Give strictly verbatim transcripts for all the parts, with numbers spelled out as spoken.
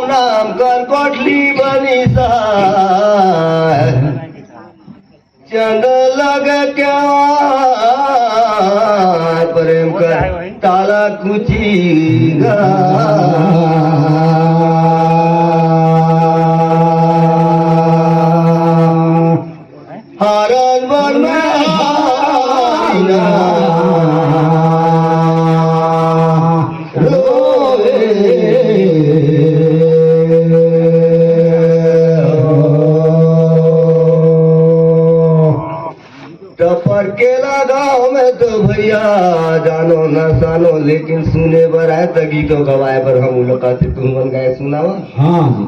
नाम कर कोठली बनिस हे। चंद लग के आय प्रेम कर ताला कुची गा। हरन बन में हारिना रोए। टपर केला गाँव में तो भैया जानो न सानो, लेकिन सुने बर आए त गीतों गवाए बर हम लोग कहते तुम मन गाए सुनावा। हाँ जी।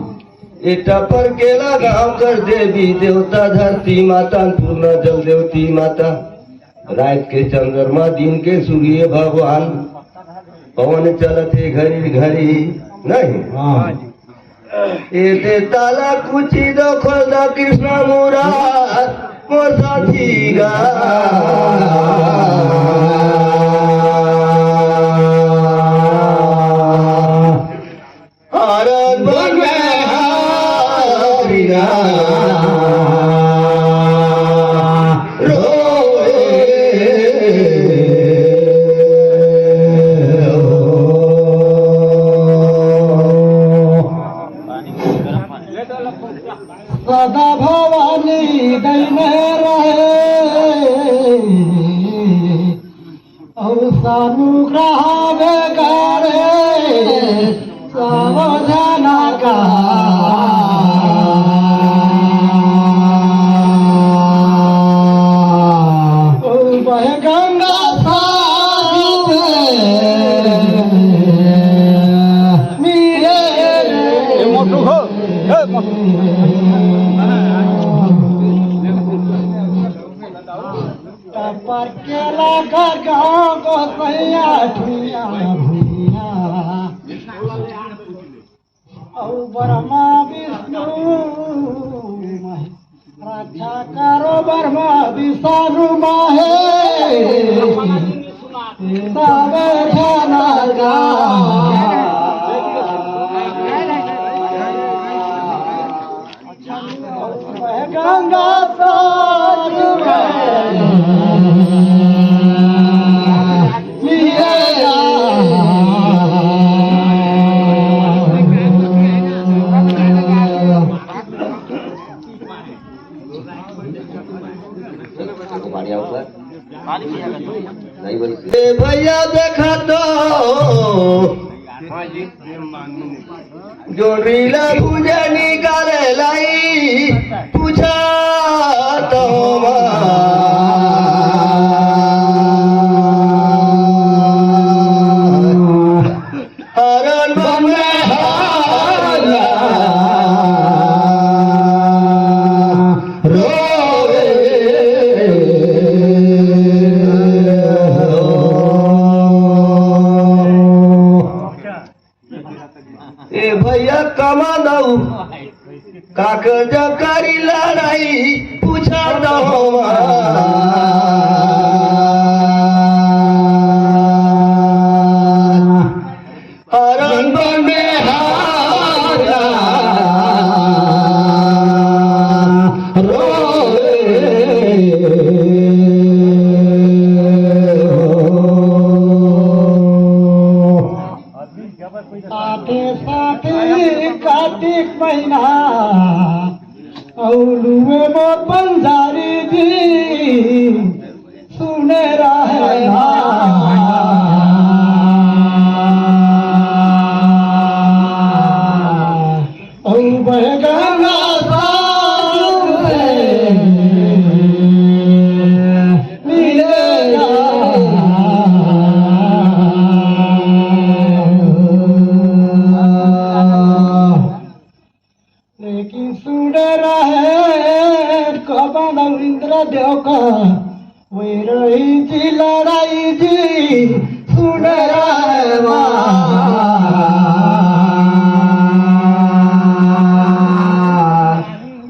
ए टपर केला गाँव कर देवी देवता, धरती माता, अन्नपूर्णा जल देवती माता, रात के चंद्रमा, दिन के सूर्य भगवान, पवन चलत हे घड़ी घड़ी, नहीं? हाँ। ए दे ताला कुची दो खोल दा कृष्णा मुरार मोर साथी गा। हरन बन में हारिना रोए। सदा भवानी दई में रहे, अउ सानुग्रह बेगारे सब जना का। ओ बहे गंगा सागर में मिले। ए मोटू हो, ए मोटू। टपर केला कर गाँव गोसैया ठुइया भुइया। अउ ब्रह्मा विष्णु महेश रक्षा करो, ब्रह्मा विष्णु महेश सब जना का। गंगा सागर में मिलेगा। ए भैया देखा तो जोड़ी ला भुजा निकाले लाई, पूछा तो हरन बन में हाला रोए। ए भैया कमा दऊ, काकर जब करी लड़ाई, पूछा दऊ। हरन बन में हाला रोए। साथे साथे कार्तिक महीना अउ लुए मो पंजारी जी सुने रहे ना। अउ बहे गंगा सागर मिलेगा। लेकिन सुने रहे कबन इंद्रदेव का, वही रही जी लड़ाई जी, सुने रहे माँ।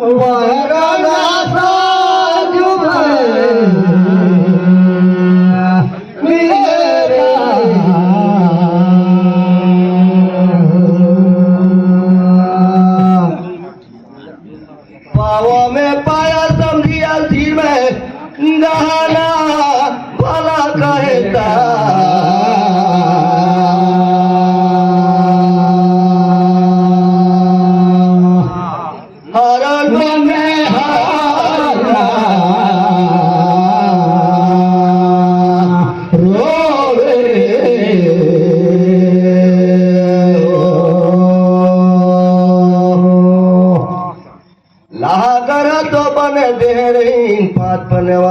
वह राजा साजु में मिलेगा।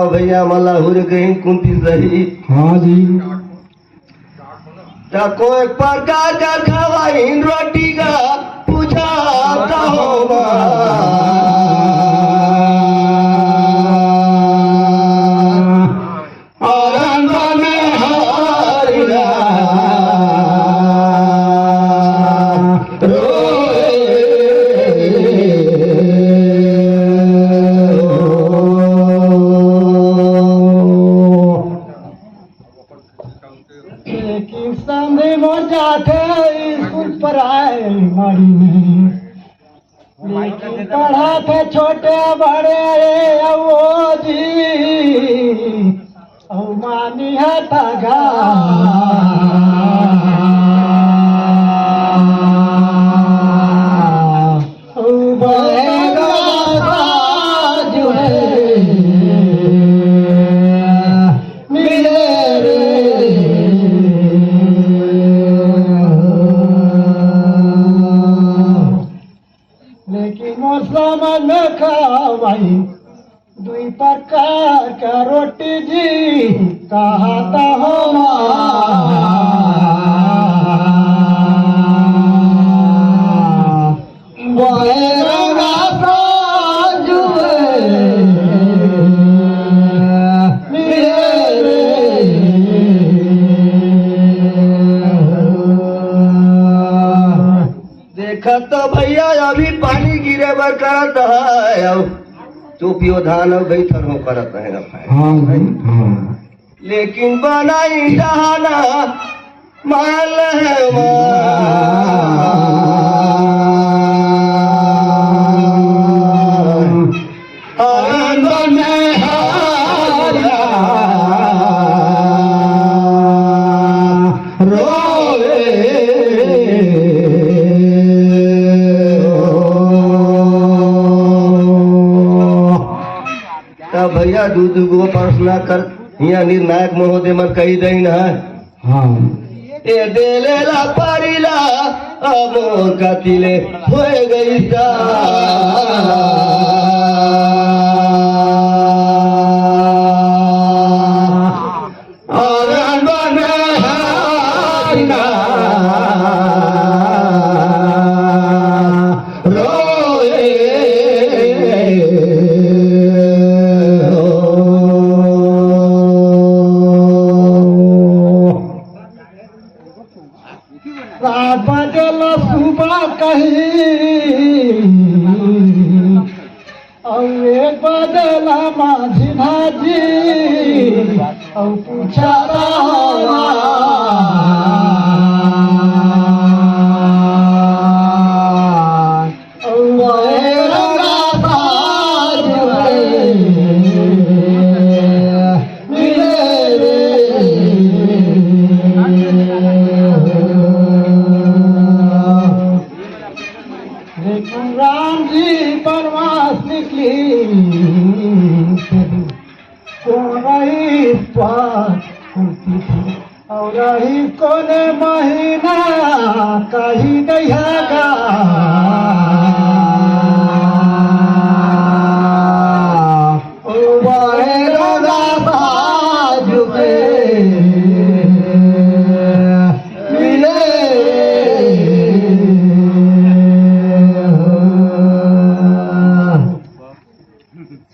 भैया मन ला हुर कहिन कुंती सही। हाँ जी। त कोई प्रकार का खवाइन रोटी का पूछा त हो। लेकिन संधि मोर जाथे स्कूल प्राइमरी में। लेकिन पढ़ाथे छोटे बड़े अउ ओ जी, अउ मानी हथगा। अउ बहेरा साजु हे, मिले रे। लेकिन मोर समझ में खवाई दुई प्रकार का रोटी जी, कहा त हो माँ। बहेरा साजु हे, मिले रे। देखत तो भैया अभी पानी गिरे बर करत है, अउ तू पियो धान अउ गई थर हो करत है ना भाई। हाँ भाई, हाँ। लेकिन बनाई डहाना माल है माल। त भैया, दू दू गो प्रश्न कर, हियाँ निर्णायक महोदय मन कही दइन है। हाँ। ए देले ला पारी ला, अब मोर कति ले होए गई ता। अरन बने हारिना रोए। सात बजे ला सुबह कही, अउ एक बजे ला माझी भाजी, अउ पूछा लेकिन राम जी बनवास निकली, कोन रही पार कुंती थी, अउ रही कोने महीना कही दइहागा। ओ बहेरा साजु के मिले।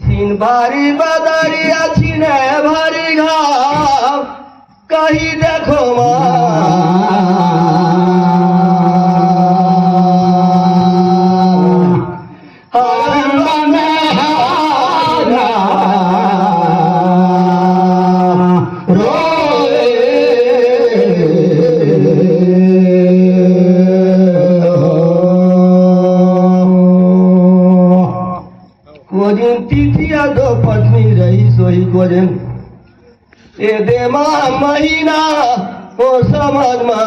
छिन भारी बदरिया, छिने भारी घाम, कही देखो माँ। हरन बने हारिना रोए। कोजिन तिथिया दो पत्नी रही सोही कोजिन। ए दे मा महीना ओ समझ मा।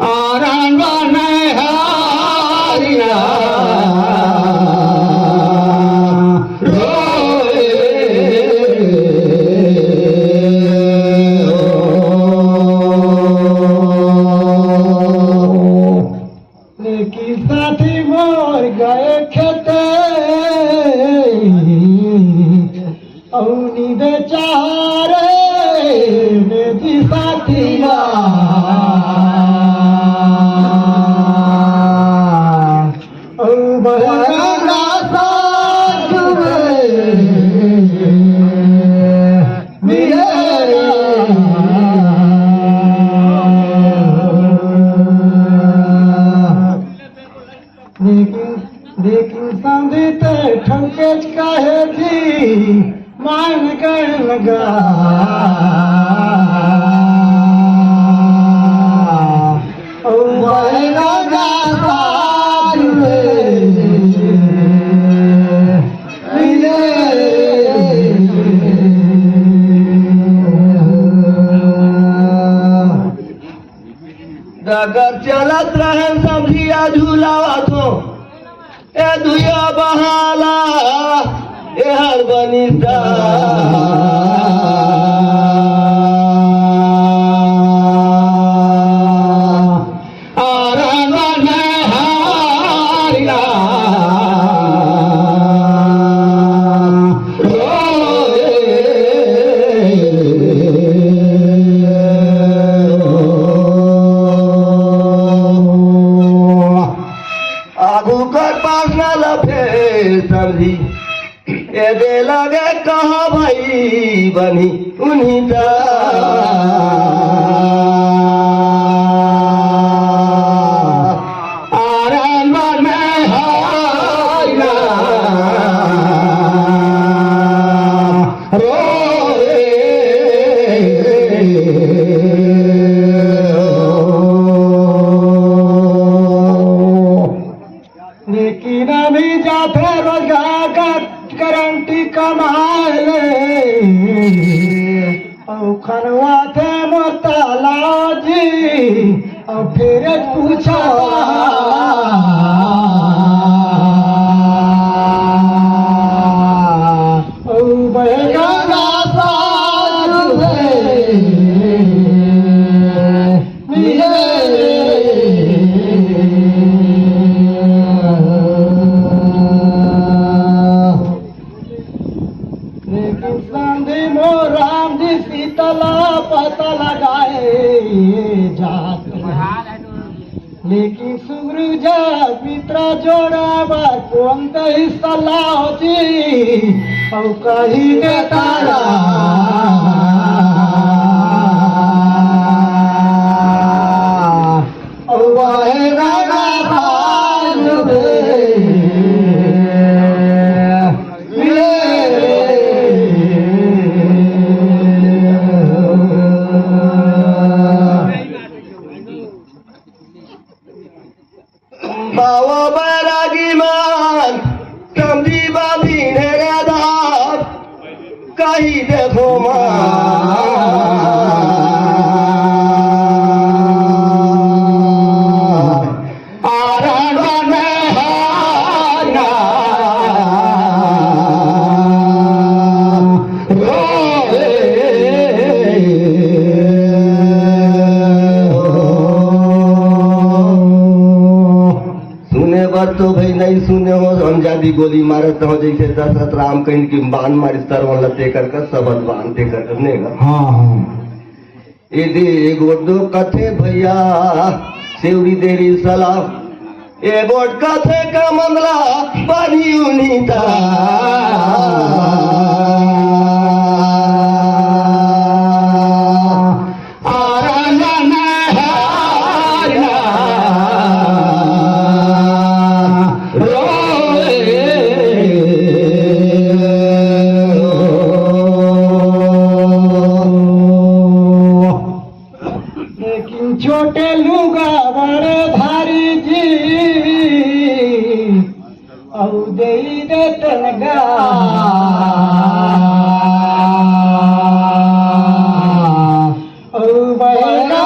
आनंद बने हारिना रोए। लेकिन पाती ला। अउ बहना सासु मिले। लेकिन, लेकिन समधी ते ठौकेच कहे जी, मान गए लगा। ओ बहना सासु रे, मिले। डगर चलत रहन समधिया झुलावत हो, ए दुया बहाला, ए हर बनिता। आरन में हारिया। आगू कर पास न लफे समधी, ए दे लगे कहा भाई बनी उन्हीं ता। आरन में हाय ना रोए। लेकिन अभी जाथे रोजगार का गारंटी कमाए ले, अउ खनवा थे मोर ताला जी, अउ फिर पूछा। अउ बहेगा ना सासु हे। लेकिन समधी मोर राम जी सीता ला पता लगाए जात हे। लेकिन सुगरू जा मित्र जोड़ा बर कोन दही सलाह जी, अउ कही दे तारा। अउ वहे गाना साज दे। बाबा बैरागी मान, समधी बाबी ढेरेदार, कही देखो मान। आरण में हाना रोए। सुने बर तो भाई नहीं सुने हो, अंजादी गोली मारत हो, जैसे दशरथ राम कहिन कि बाण मारिस तरवन ल तेकर का सबद बाण तेकर का, नहीं गा? हाँ, हाँ। ए दे एगो दो कथे भैया, सेवरी देरी सलाम। ए बोट कथे का मंदला बनी उनीता। आरन में हारना रोए। लेकिन छोटे लुगा बड़े भारी जी, अउ देई दे तनगा, अउ बहेगा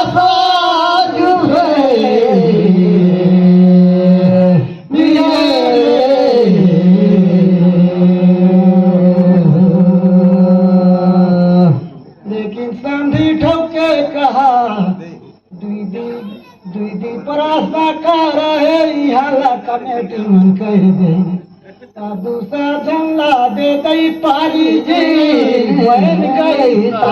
साजु हे। लेकिन समधी ठोके कहा, दुई दी, दुई दी प्रार्थना कर हे, इहाँ ला कमेटी मन कह दे। ता दूसरा झन ला दे दई पारी जी, बन गई ता।